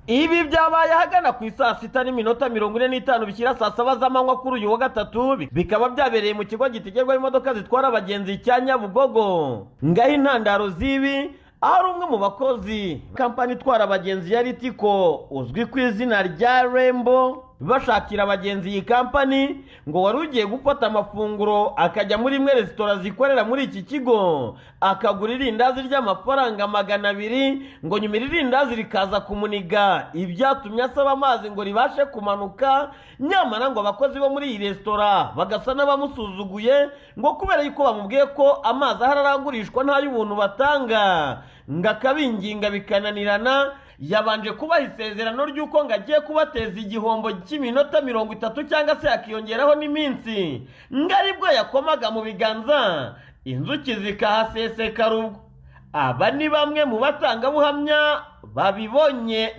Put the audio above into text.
Ibi byabaye ahagana ku isaa 6:45 bishyira saa 7 z'amanywa kuri uyu wa gatatu, bikaba byabereye mu kigo gitegerwaho imodoka zitwara abagenzi cya Nyabugogo. Ngaho intandaro z'ibi, aho ari umwe mu bakozi kampani itwara abagenzi ya Ritco uzwi ku izina rya Rembo bashakira abagenzi iyi kampani, ngo wari ugiye gufata amafunguro akajya muri imwe resitora zikorera muri iki kigo, akagura irindazi ry'amafaranga 200, ngo nyuma iri rindazi rikaza kumuniga, ibyatumye asaba amazi ngo ribashe kumanuka. Nyamara ngo abakozi bo muri iyi resitora bagasa n'abamusuzuguye, ngo kubera yuko bamubwiye ko amazi ahari aragurishwa nta y'ubuntu batanga, ngo akabinginga bikananirana. Yabanje kubaha isezerano ry'uko ngo agiye kubateza igihombo cy'iminota 30 cyangwa se hakiyongeraho n'iminsi, ngo aribwo yakomaga mu biganza inzuki zikahasesekara. Ubwo aba ni bamwe mu batangabuhamya babibonye.